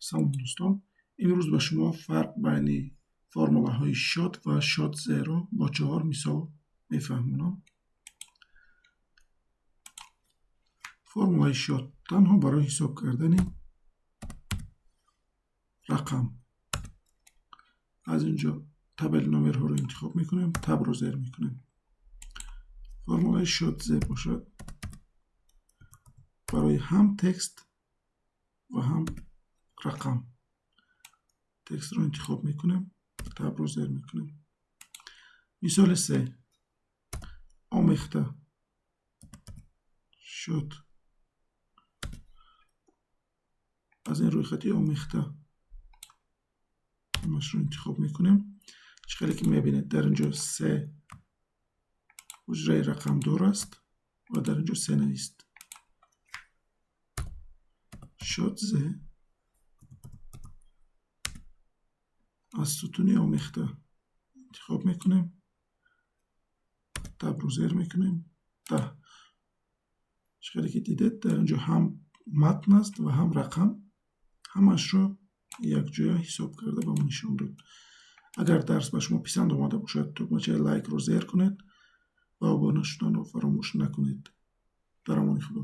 Салом, дӯстон! Имрӯз ба шумо фарқ байни формулаҳои шот ва шот зеро бо чаҳор мисол мефаҳмонам. Формулаи шот танҳо барои ҳисоб кардани рақам. Аз ин ҷо табели номерҳоро интихоб мекунем, табро зер мекунем. Формулаи шот зе бошад, барои ҳам текст ва ҳам рақам. Текстро интихоб мекунем, табро зер мекунем. Мисоли се: омехта, шот. Аз ин рӯйхати омехта ҳамашро интихоб мекунем. Чӣ хеле ки мебинед, дар ин ҷо се ҳуҷраи рақамдор аст ва дар ин ҷо се навист. Шот зе, аз сутуни омехта интихоб мекунем, табро зер мекунем, 10. Чӣ хеле ки дидед, дар ин ҷо ҳам матн аст ва ҳам рақам, ҳамаашро якҷоя ҳисоб карда ба мо нишон дод. Агар дарс ба шумо писанд омада бошад, тугмачаи лайкро зер кунед ва обуна шуданро фаромӯш накунед. Дар амони Худо.